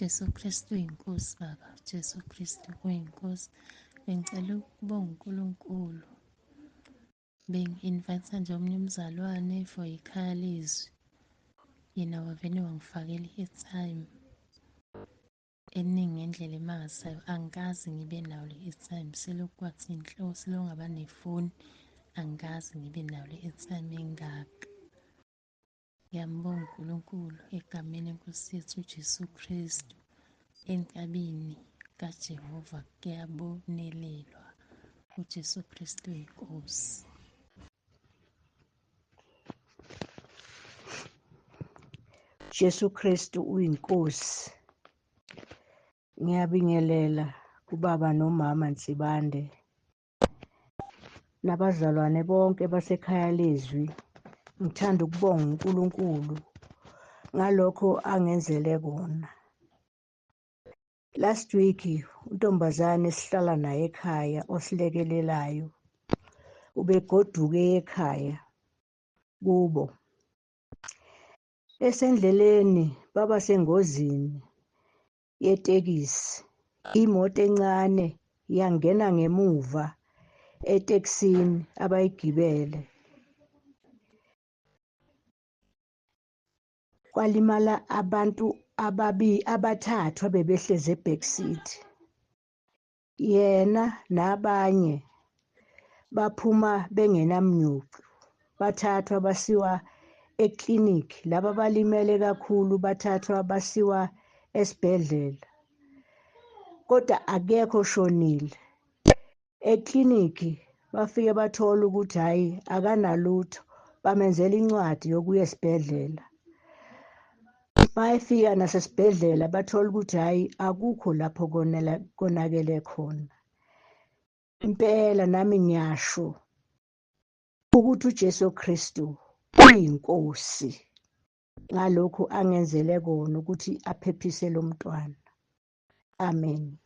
Jesu Kristu uyinkosi baba, Jesu Kristu uyinkosi. Bengicela ukubonga uNkulunkulu. Bengi-invite nje omunye umzalwane for ikhaya lezwi. Yena wavele wangifakela i-airtime eningi ngendlela emangalisayo. Angikaze ngibe nayo le airtime, selokhu kwathi nhlo, selokhu ngaba nefoni, angikaze ngibe nayo le airtime engaka. Ngiyambonga uNkulunkulu egameni lenkosi yethu uJesu Kristu. Entabeni kaJehova kuyabonelelwa. UJesu Kristu uyinkosi. Jesu Kristu uyinkosi. Ngiyabingelela kubaba nomama Nsibande nabazalwane bonke basekhaya lezwi. Ngithanda ukubonga uNkulunkulu ngalokho angenzele kona. Last week untombazane esihlala naye ekhaya osilekelelayo ubegoduke ekhaya kubo. Esendleleni baba sengozini yetekisi. Imoto encane yangena ngemuva etekisini abayigibele. Kwalimala abantu abathathu abebehlezi e-back seat. Yena nabanye baphuma bengenamnyucu, bathathwa basiwa eklinikhi. Laba abalimele kakhulu bathathwa basiwa esibhedlela, kodwa akekho oshonile. Eklinikhi bafike bathola ukuthi hhayi akanalutho, bamenzela incwadi yokuya esibhedlela. Bayefika nasesibhedlela bathola ukuthi hhayi akukho lapho konakele khona. Impela nami ngiyasho ukuthi uJesu Kristu uyinkosi ngalokhu angenzele kona ukuthi aphephise lo mntwana. Amen.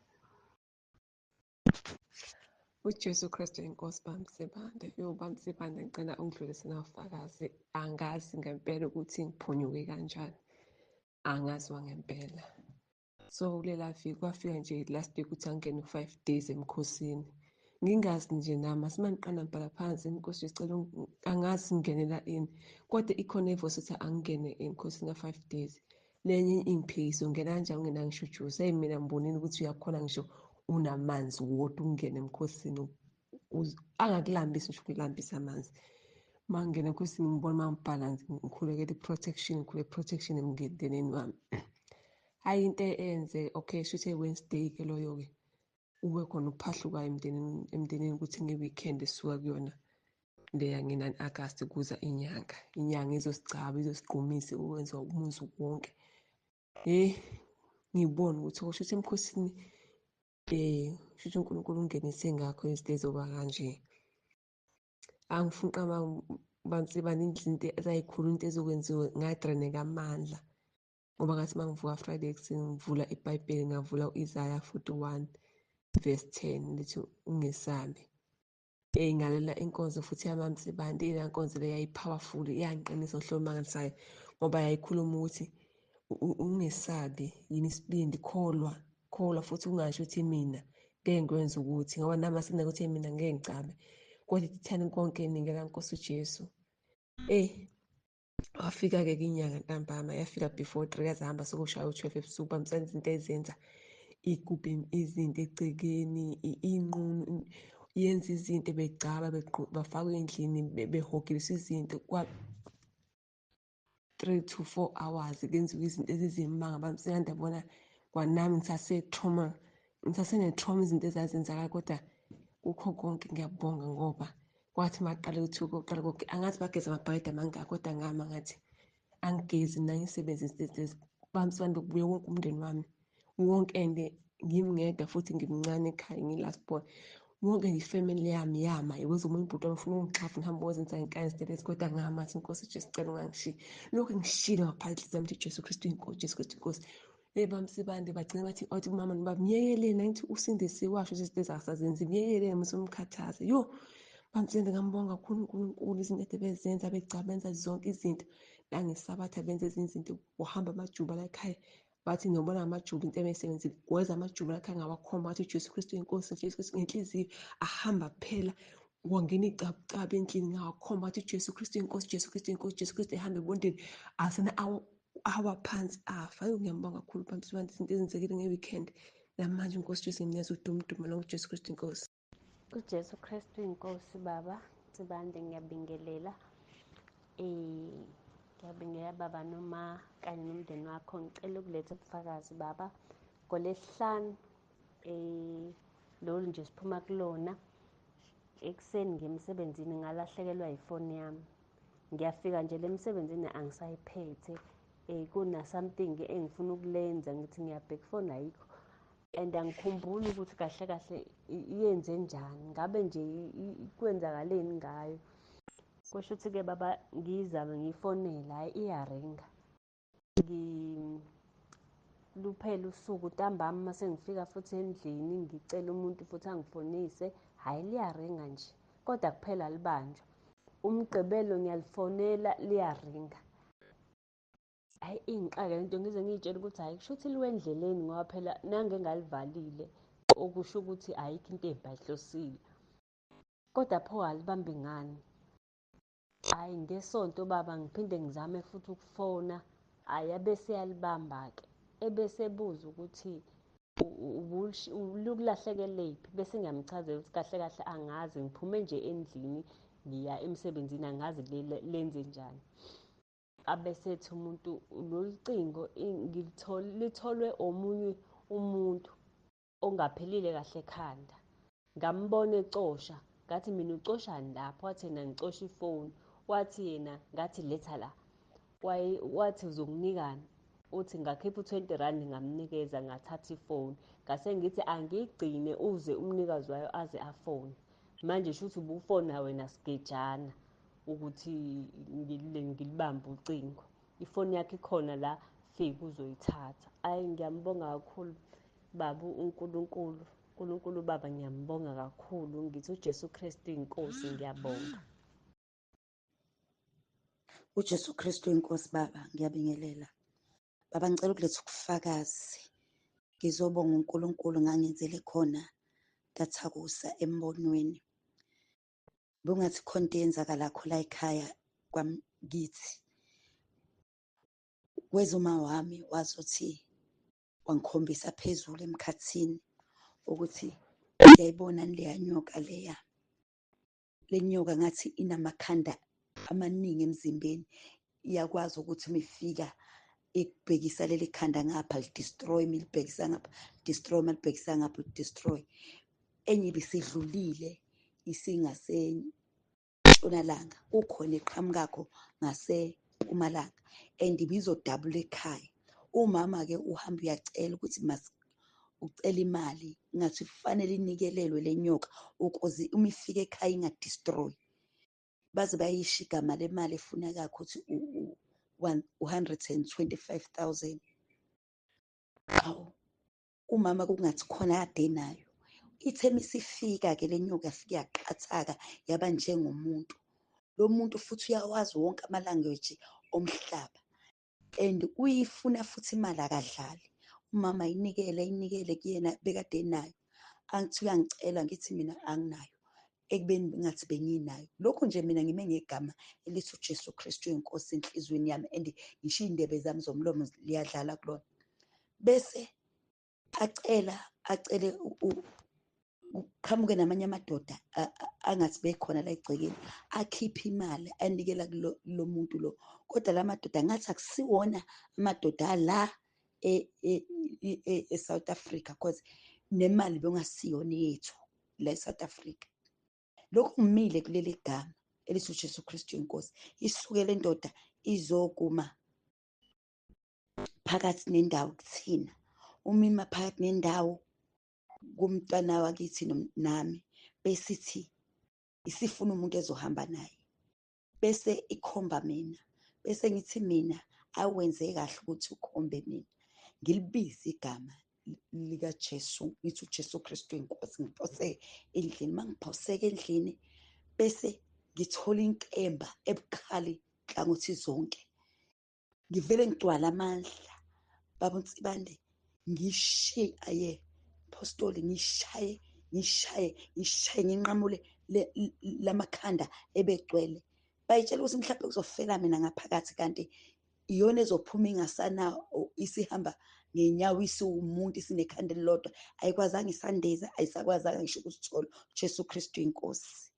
UJesu Kristu inkosi bamsibande. Yo bamsibande, ngicela ungidlulise nawufakazi. Angazi ngempela ukuthi ngiphunyuke kanjani. Angazi wangempela. So kulela viki kwafika nje last week ukuthi angene 5 days emkhosini. Ngingazi nje nami asimaniqala ngibhala phansi inkosi isicela angazi ngingenela ini. Kodwa ikhona ivoice ukuthi angingene emkhosini ka 5 days. Lenye ingiphikiso ungena kanjani ungena ngisho ujuice. Hey mina ngibonile ukuthi uyakhona ngisho unamanzi wodwa ungene emkhosini angakulambisi ngisho ukulambisa amanzi. Mangingena emkhosini ngibona mangibhala ngikhulekela i-protection, ngikhuleka i-protection emndenini wami. Hhayi into eyenze okay shuthi Wednesday ke loyo-ke ube khona ukuphahluka emndenini ukuthi nge-weekend esisuka kuyona leya nge-9 August kuza inyanga. Inyanga izosigcaba izosigqumisa ukwenziwa umuzi wonke. Ngibone ukuthi kusho ukuthi emkhosini shuthi uNkulunkulu ungenise ngakho izinto ezoba kanje. Angifuni bamsibani izinto ezayikhulu into ezokwenziwa ngadreneka amandla. Ngoba ngathi uma ngivuka Friday ekuseni ngivula iBhayibheli ngavula u-Isaiah 41 verse 10 lithi ungesabi. Ngalela inkonzo futhi yamamsibande, ila nkonzo le yayi-powerful, iyangiqinisa ngohlobo olumangalisayo ngoba yayikhuluma ukuthi ungesabi, yini isibindi, kholwa, kholwa futhi ungasho ukuthi mina ngeke ngikwenze ukuthi ngoba nami asinakuthi mina ngeke ngicabe. Kodwa ithani konke ningela Nkosi uJesu. Wafika-ke inyanga ntambama, yafika before 3 yazihamba sekushaya u-12 ebusuku, bamsenza izinto ezenza igubhe izinto egcekeni, inqunu yenza izinto begcaba bafakwe endlini behogelisa izinto kwa 3 to 4 hours kwenziwa izinto ezizimanga. Bamsenda bona kwanami ngisase-trauma, ngisasene-trauma izinto ezazenzakala, kodwa kukho konke ngiyabonga ngoba kwathi maqala ukuthi uqala konke angathi bageza amabhakede amangaka, kodwa ngama ngathi angigezi mina ngisebenzise izinto bamsanda kubuye wonke umndeni wami wonke and ngimi ngedwa futhi ngimncane ekhaya ngi-last born. Wonke nje ifamily yami yama ukuze omunye ubhuti wami ufuna ungixhafa ngihambe uyozenza inkani zitelezi, kodwa ngama ngathi Nkosi Jesu cela ungangishiyi. Lokhu ngishilo ngaphansi zami ukuthi Jesu Kristu inkosi, Jesu Kristu inkosi. Bamsibande bagcina bathi othi kumama nobaba myekeleni, angithi usindisiwe washo ukuthi izinto ezasazenzi myekeleni musumkhathaze. Yo bamsibande ngambonga kakhulu uNkulunkulu izinto ade bezenza begcaba benza zonke izinto. Nangesabatha benza ezinye izinto, uhamba amajuba la ekhaya. Bathi nobona amajuba into emesebenzile, weza amajuba lakhe angawakhomba wathi uJesu Kristu inkosi, Jesu Kristu ngenhliziyo ahamba phela wangena icabucabu endlini ngawakhomba wathi uJesu Kristu inkosi, Jesu Kristu inkosi, Jesu Kristu ehamba ebondeni asena awa phansi afa. Ayo ngiyambonga kakhulu phansi abantu izinto ezenzekile nge-weekend. Namanje inkosi Jesu ngimnikeza udumo lonke uJesu Kristu inkosi. UJesu Kristu inkosi baba Nsibande, ngiyabingelela. Ngiyabingelela baba noma kanye nomndeni wakho. Ngicela ukuletha ubufakazi baba ngolesihlanu lolu nje siphuma kulona. Ekuseni ngemsebenzini ngalahlekelwa ifoni yami. Ngiyafika nje lemsebenzini angisayiphethe. Kuna something engifuna ukulenza, ngithi ngiyabheka ifoni ayikho. And angikhumbuli ukuthi kahle kahle iyenze njani, ngabe nje kwenzakaleni ngayo. Kusho ukuthi-ke baba ngiyizame ngiyifonele, hhayi iyaringa. Luphela usuku ntambama uma sengifika futhi endlini ngicela umuntu futhi angifonise, hhayi liyaringa nje, kodwa kuphela libanjwa. Umgqibelo ngiyalifonela liyaringa. Hhayi ingixake lento, ngize ngiy'tshele ukuthi hhayi kusho ukuthi liwe endleleni ngoba phela nange ngalivalile okusho ukuthi ayikho into embi ayihlosile. Kodwa pho alibambi ngani? Hhayi ngesonto baba ngiphinde ngizame futhi ukufona, hhayi abese eyalibamba-ke. Ebese ebuza ukuthi lukulahlekelephi, bese ngiyamchazela ukuthi kahle kahle angazi, ngiphume nje endlini ngiya emsebenzini angazi lenze njani. Abesethi umuntu lolu cingo litholwe omunye umuntu ongaphilile kahle ekhanda. Ngambona ecosha, ngathi mina ucoshani lapho, wathi yena ngicosha ifoni, wathi yena ngathi letha la, wathi uzokunikani, uthi ngakhipha u-20 rand ngamnikeza ngathatha ifoni, ngase ngithi angiyigcine uze umnikazi wayo aze afone. Manje shuthi ubufona wena sigejana ukuthi ngilibambe ucingo. Ifoni yakhe ikhona la, fika uzoyithatha. Ayi ngiyambonga kakhulu baba uNkulunkulu. uNkulunkulu baba ngiyambonga kakhulu, ngithi uJesu Kristu inkosi, ngiyabonga. uJesu Kristu inkosi baba, ngiyabingelela. Baba ngicela ukuletha ubufakazi. Ngizobonga uNkulunkulu ngangenzele khona ntathakusa embonweni. Bungathi khona into eyenzakala la ekhaya kwamkithi. Kwezuma wami wazothi wangikhombisa phezulu emkhathini ukuthi ngiyayibona leya nyoka leya. Le nyoka ngathi inamakhanda amaningi emzimbeni, iyakwazi ukuthi mifika ikubhekisa leli khanda ngapha li-destroy, milibhekisa ngapha destroy, malibhekisa ngapha destroy. Enye ibisidlulile isingasentshonalanga, kukhona eqhamukakho ngasempumalanga and ibizodabula ekhaya. Umama-ke uhamba uyacela ukuthi ucela imali, ngathi kufanele inikelelwe le nyoka ukuze uma ifika ekhaya inga-destroy. Baze bayisho igama lemali efunekayo ukuthi u-125,000. Hawu, umama kungathi khona kade enayo. Ithe misifika-ke le nyoka yafike yaqhathaka yaba njengomuntu. Lo muntu futhi uyawazi wonke ama-language omhlaba and uyifuna futhi imali akadlali. Umama ayinikele ayinikele kuyena bekade enayo. Angithi uyangicela ngithi mina anginayo, ekubeni ngathi benginayo. Lokhu nje mina ngime ngegama elithi uJesu Kristu inkosi enhliziyweni yami and ngisho iy'ndebe zami zomlomo liyadlala kulona. Bese acela acele kuqhamuke namanye amadoda angathi bekhona la egcekeni, akhiphe imali anikela kulo muntu lo. Kodwa la madoda ngathi akusiwona amadoda ala e-South Africa, cause nemali bengasiyona yethu la e-South Africa. Lokhu ngimile kuleli gama elithi uJesu Kristu inkosi. Isuke le ndoda izokuma phakathi nendawo kuthina. Uma ima phakathi nendawo kumntwana wakithi nami, besithi isifuna umuntu ezohamba naye, bese ikhomba mina, bese ngithi mina awenze kahle ukuthi ukhombe mina. Ngilibize igama likaJesu, ngithi uJesu Kristu inkosi, ngiphose endlini. Mangiphoseka endlini bese ngithola inkemba ebukhali nhlangothi zonke, ngivele ngigcwala amandla. Baba uNsibande, ngishaye apostoli, ngishaye ngishaye ngishaye, nginqamule lamakhanda ebegcwele. Bayitshela ukuthi mhlawumbe kuzofela mina ngaphakathi, kanti iyona ezophuma ingasana, isihamba ngenyawo, isiwumuntu, isinekhanda elilodwa, ayikwazanga isandeza, ayisakwazanga ngisho ukusithola. Jesu Kristu inkosi.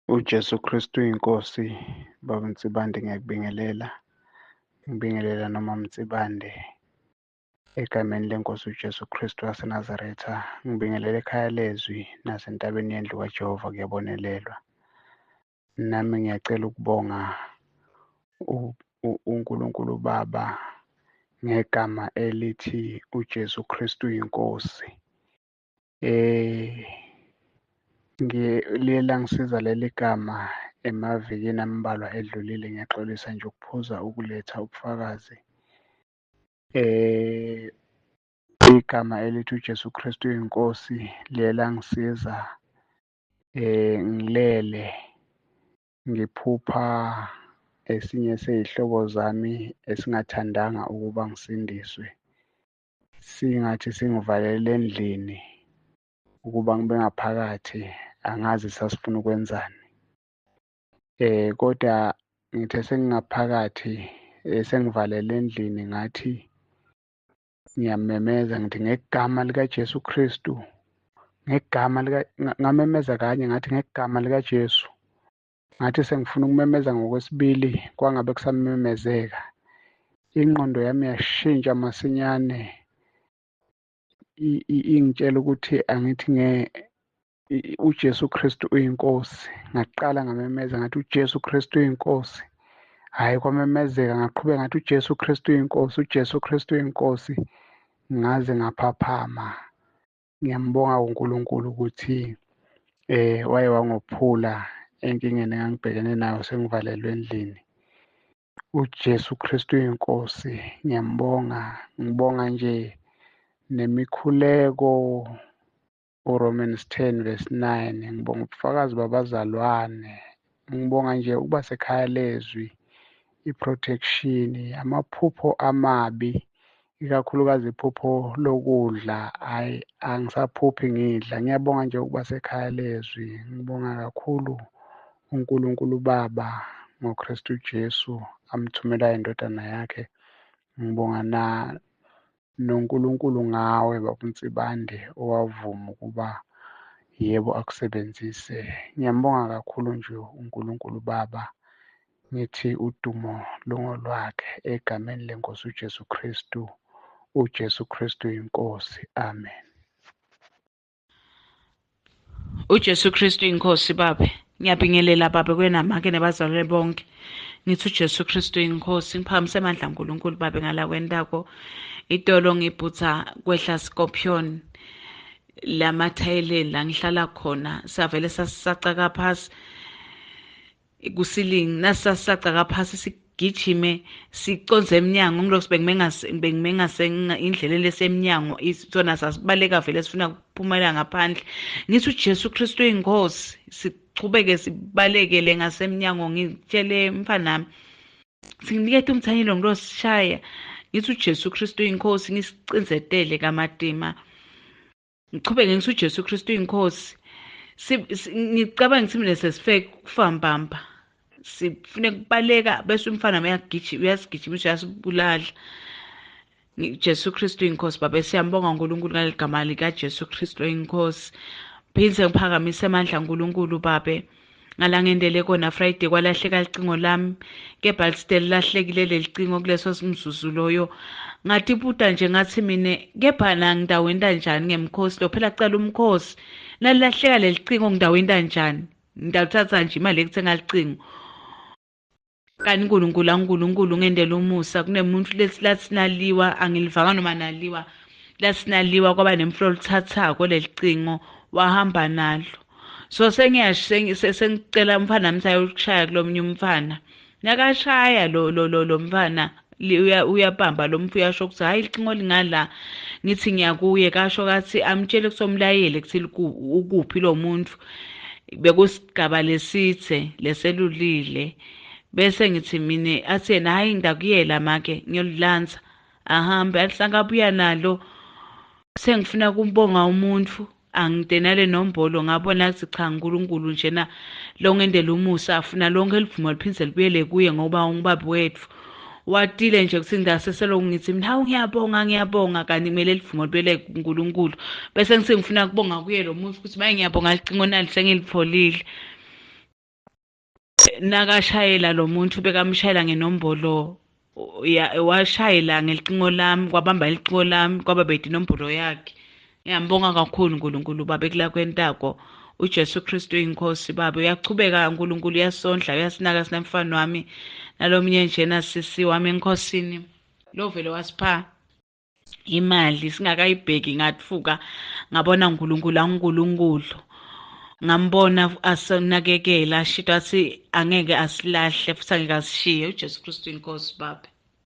UJesu Kristu inkosi. Baba Nsibande, ngiyakubingelela, ngibingelela noma Mnsibande egameni lenkosi uJesu Kristu waseNazaretha. Ngibingelela ekhaya lezwi nasentabeni yendlu kaJehova kuyabonelelwa. Nami ngiyacela ukubonga uNkulunkulu Baba ngegama elithi uJesu Kristu inkosi. Liye langisiza leli gama emavikini ambalwa edlulile. Ngiyaxolisa nje ukuphuza ukuletha ubufakazi. Igama elithi uJesu Kristu inkosi liye langisiza ngilele ngiphupha esinye sey'hlobo zami esingathandanga ukuba ngisindiswe, singathi singivalele endlini ukuba ngibe ngaphakathi, angazi sasifuna ukwenzani. Kodwa ngithe sengingaphakathi, sengivalele endlini, ngathi ngiyamemeza ngithi ngegama likaJesu Kristu, ngegama lika, ngamemeza kanye ngathi ngegama likaJesu. Ngathi sengifuna ukumemeza ngokwesibili, kwangabe kusamemezeka. Ingqondo yami yashintsha masinyane, ingitshela ukuthi angithi uJesu Kristu uyinkosi. Ngaqala ngamemeza ngathi uJesu Kristu uyinkosi. Hhayi, kwamemezeka, ngaqhubeka ngathi uJesu Kristu uyinkosi, uJesu Kristu uyinkosi, ngaze ngaphaphama. Ngiyambonga uNkulunkulu ukuthi waye wangophula enkingeni engangibhekene nayo sengivalelwe endlini. uJesu Kristu uyinkosi, ngiyambonga. Ngibonga nje nemikhuleko uRomans 10 verse 9. Ngibonga ubufakazi babazalwane, ngibonga nje ukuba sekhaya lezwi, i-protection, amaphupho amabi, ikakhulukazi iphupho lokudla, hhayi angisaphuphi ngidla. Ngiyabonga nje ukuba sekhaya lezwi. Ngibonga kakhulu uNkulunkulu Baba ngoKristu Jesu amthumela indodana yakhe. Ngibonga noNkulunkulu ngawe Baba uNsibande owavuma ukuba yebo akusebenzise. Ngiyambonga kakhulu nje uNkulunkulu Baba, ngithi udumo lungolwakhe egameni lenkosi uJesu Kristu. uJesu Kristu inkosi. Amen. uJesu Kristu inkosi. Babe, ngiyabingelela babe kwenamake nebazalwane bonke. Ngithi uJesu Kristu inkosi. Ngiphakamise amandla kaNkulunkulu babe ngala kwentako. Itolo ngibhutha kwehla scorpion lamathayeleni la ngihlala khona, savele sasacaka phasi kusilingi. Nasasacaka phasi sigijime siconze emnyango, ngilokhu bengime ngase indleleni lesemnyango, sona sasibaleka vele sifuna ukuphumela ngaphandle. Ngithi uJesu Kristu uyinkosi, sichubeke sibalekele ngasemnyango. Ngitshele mfanami singinikethe umthanyelo ngilosishaya, ngithi uJesu Kristu uyinkosi, ngisicinzetele kamatima, ngichubeke ngithi uJesu Kristu uyinkosi. Ngicabanga ngithi mina sesifeke kufambamba, sifune kubaleka, bese umfana uyagijima, uyasigijimisa, uyasibulala. Jesu Kristu inkosi. Baba, siyambonga uNkulunkulu ngaligama lika Jesu Kristu inkosi. Phindze ngiphakamise amandla uNkulunkulu babe ngala ngendele kona Friday kwalahleka licingo lami, kepha lisitele lahlekile lelicingo kuleso mzuzu loyo. Ngathi buta nje ngathi mina kepha na ngidawenda njani ngemkhosi lo, phela cala umkhosi nalilahleka lelicingo, ngidawenda njani, ngidawuthatha nje imali ekuthenga licingo. Kanti uNkulunkulu uNkulunkulu ngendlela umusa, kunemuntu lethi lathi angilivanga noma naliwa, lathi naliwa kwaba nemflo oluthathako lelicingo wahamba nalo. So sengicela umfana wami ayokushaya kulomunye umfana, nakashaya lo lo lo lo mfana uyabamba lo mfu, uyasho ukuthi hayi icingo lingala. Ngithi ngiyakuye, kasho kathi amtshele kusomlayele kuthi ukuphi lo muntu, bekusigaba lesithe leselulile. Bese ngithi mina athi yena hhayi ngidakuyela make ngiyolilanza, ahambe ahlanga abuya nalo. Sengifuna kumbonga umuntu angide nale nombolo, ngabona ukuthi cha uNkulunkulu njena longendela umusa afuna lonke livumo liphindze libuyele kuye ngoba ungubaba wethu. Watile nje ukuthi ngingaseselokhu ngithi mina hawu ngiyabonga ngiyabonga, kanti kumele livumo libuyele kuNkulunkulu. Bese ngithi ngifuna kubonga kuye lo muntu ukuthi maye ngiyabonga licingo nali sengilitholile. Nakashayela lo muntu bekamshayela ngenombolo washayela ngelicingo lami, kwabamba ilicingo lami kwaba bedi inombolo yakhe. Ngiyambonga kakhulu uNkulunkulu baba ekula kwentako. uJesu Kristu inkosi baba, uyachubeka uNkulunkulu uyasondla uyasinaka sinemfana wami nalomunye njena sisi wami enkosini lo vele wasipha imali singakayibheki. Ngathuka ngabona uNkulunkulu anguNkulunkulu, ngambona asinakekela shito athi angeke asilahle futhi angeke asishiye. uJesu Kristu inkosi baba.